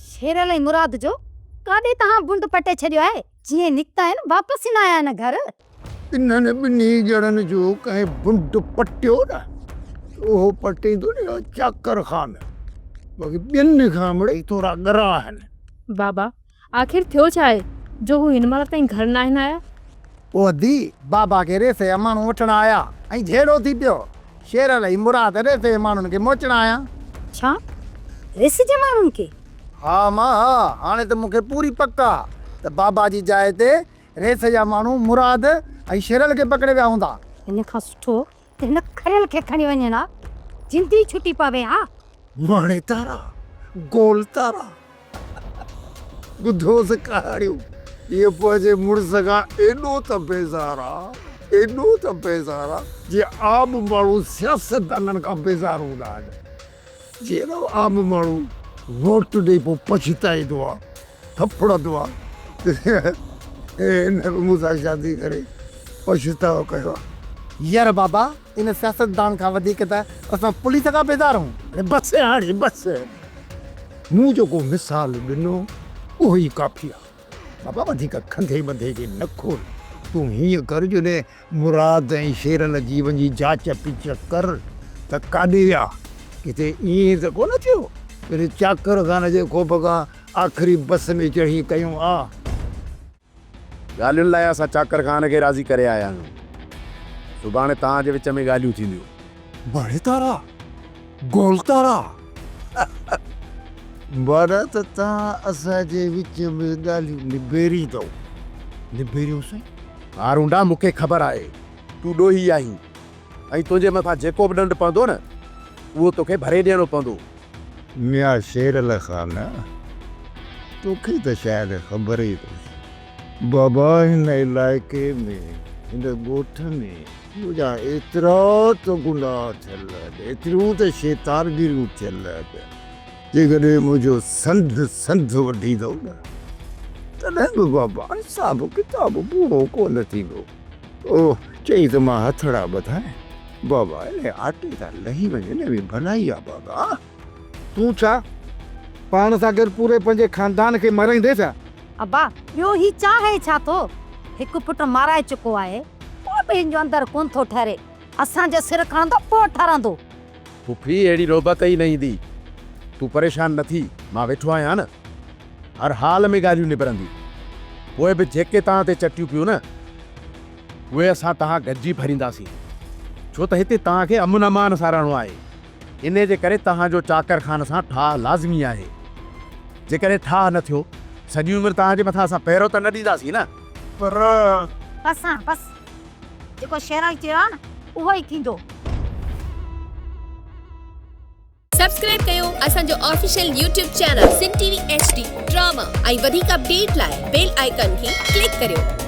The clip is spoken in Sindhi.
شيرل ۽ مراد جو ڪاڏي توهان بنڊ پٽي ڇڏيو آهي؟ جيئن نڪتا آهن واپس ئي نه آيا آهن گهر. انهن ٻنهي ڄڻن جو ڪنهن بنڊ پٽيو نه ته اهو پٽيندو نه اهو چاڪر خان. باقي ٻين کان مڙئي ٿورا ڳرا آهن. بابا آخر ٿيو ڇا آهي جو هو هن مهل تائين گهر ناهن آيا؟ او ادي، بابا کي ريسي جا ماڻهو وٺڻ آيا ۽ جهيڙو ٿي پيو. شيرل ۽ مراد ريسي جي ماڻهن کي موچڻ آيا. ڇا؟ ريسي جي ماڻهن کي؟ ها امان ها، هاڻي ته مون کي پوري پڪ آ ته بابا جي جاء تي ريسي جا ماڻهو مراد ۽ شيرل کي پڪڙي ويا هوندا. ان کان سٺو ته هن کريل کي کڻي وڃين ها، جند ئي ڇٽي پوي ها. ماڻي تارا، گول تارا. ٻڌوس ڪهاڻيون. هيء پنهنجي مڙس کان ايڏو ته بيزار آ، ايڏو ته بيزار آ، جيئن عام ماڻهو سياستدانن کان بيزار هوندا آهن. جيئن نه عام ماڻهو ووٽ ڏئي پوء پڇتائيندو آ، ٿڦڙندو آ ته هن به مون سان شادي ڪري پڇتاء ڪيو آ. ير بابا ان سياستدان کان وڌيڪ ته اسان پوليس کان بيزار هون. بس هاڻي بس. مون جيڪو مثال ڏنو اهو ئي ڪافي آ. بابا وڌيڪ کنڌي ٻنڌي کي نه کول. تون هيئن ڪر جڏهن مراد ۽ شيرل جي وڃي جاچ پچ ڪر ته ڪاڏي ويا. ڪٿي ائين ته ڪونه ٿيو جڏهن چاڪر خان جي خوف کان آخري بس ۾ چڙهي ڪيون آ. ڳالهين لاء اسان چاڪر خان کي راضي ڪري آيا آهيون. سڀاڻي توهان جي وچ ۾ ڳالهيون ٿينديون. بڙي تارا، گول تارا. معنيٰ ته توهان اسان جي وچ ۾ ڳالهيون نبيريندؤ. نبيريون سائين. هارونڊا مون کي خبر آهي تون ڏوهي آهين ۽ تنهنجي مٿان جيڪو به ڏنڊ پوندو نه اهو توکي ڀري ڏيڻو پوندو. ميان شير علي خان، توکي ته شايد خبر ئي ڪونهي. بابا هن علائقي ۾، هن ڳوٺ ۾ منهنجا ايترا ته گناهه ٿيل آهن، ايتريون ته شيطانگيريون ٿيل آهن، جيڪڏهن منهنجو سنڌ سنڌ وڍيندؤ نه، تڏهن به بابا حساب ڪتاب پورو ڪونه ٿيندو. او چئي ته مان هٿڙا ٻڌانء. بابا انهيء آٽي تان لهي وڃ، انهيء ۾ ڀلائي آ بابا. تون ڇا پاڻ سان گڏ پوري پنهنجي خاندان کي مارائيندين ڇا؟ ابا ٻيو هي چاهي ڇا ٿو؟ هڪ پٽ مارائي چڪو آهي، پوء به هن جو اندر ڪونه ٿو ٺري. اسان جو سر کڻندو پوء ٺرندو. پڦي اهڙي نوبت ئي نه ايندي. تون پريشان نه ٿي، مان ويٺو آهيان نه. هر حال ۾ ڳالهيون نبرنديون. پوء به جيڪي توهان تي چٽيون پيون نه، اهي اسان توهان گڏجي ڀرينداسين. ڇو ته هتي توهان کي امن امان سان رهڻو آهي. انهيء جي ڪري توهان جو چاڪر خان سان ٺاهه لازمي آهي. جيڪڏهن ٺاهه نه ٿيو، سڄي عمر توهان جي مٿان اسان پهرو ته نه ڏينداسين نه. پر. بس هاڻ بس. جيڪو شيرل چيو آهي نه، اهو ئي ٿيندو. سبسڪرائب ڪيو اسان جو official YouTube channel Sindh T V H D drama ۽ وڌيڪ اپڊيٽ لاء بيل آئيڪان کي ڪلڪ ڪريو.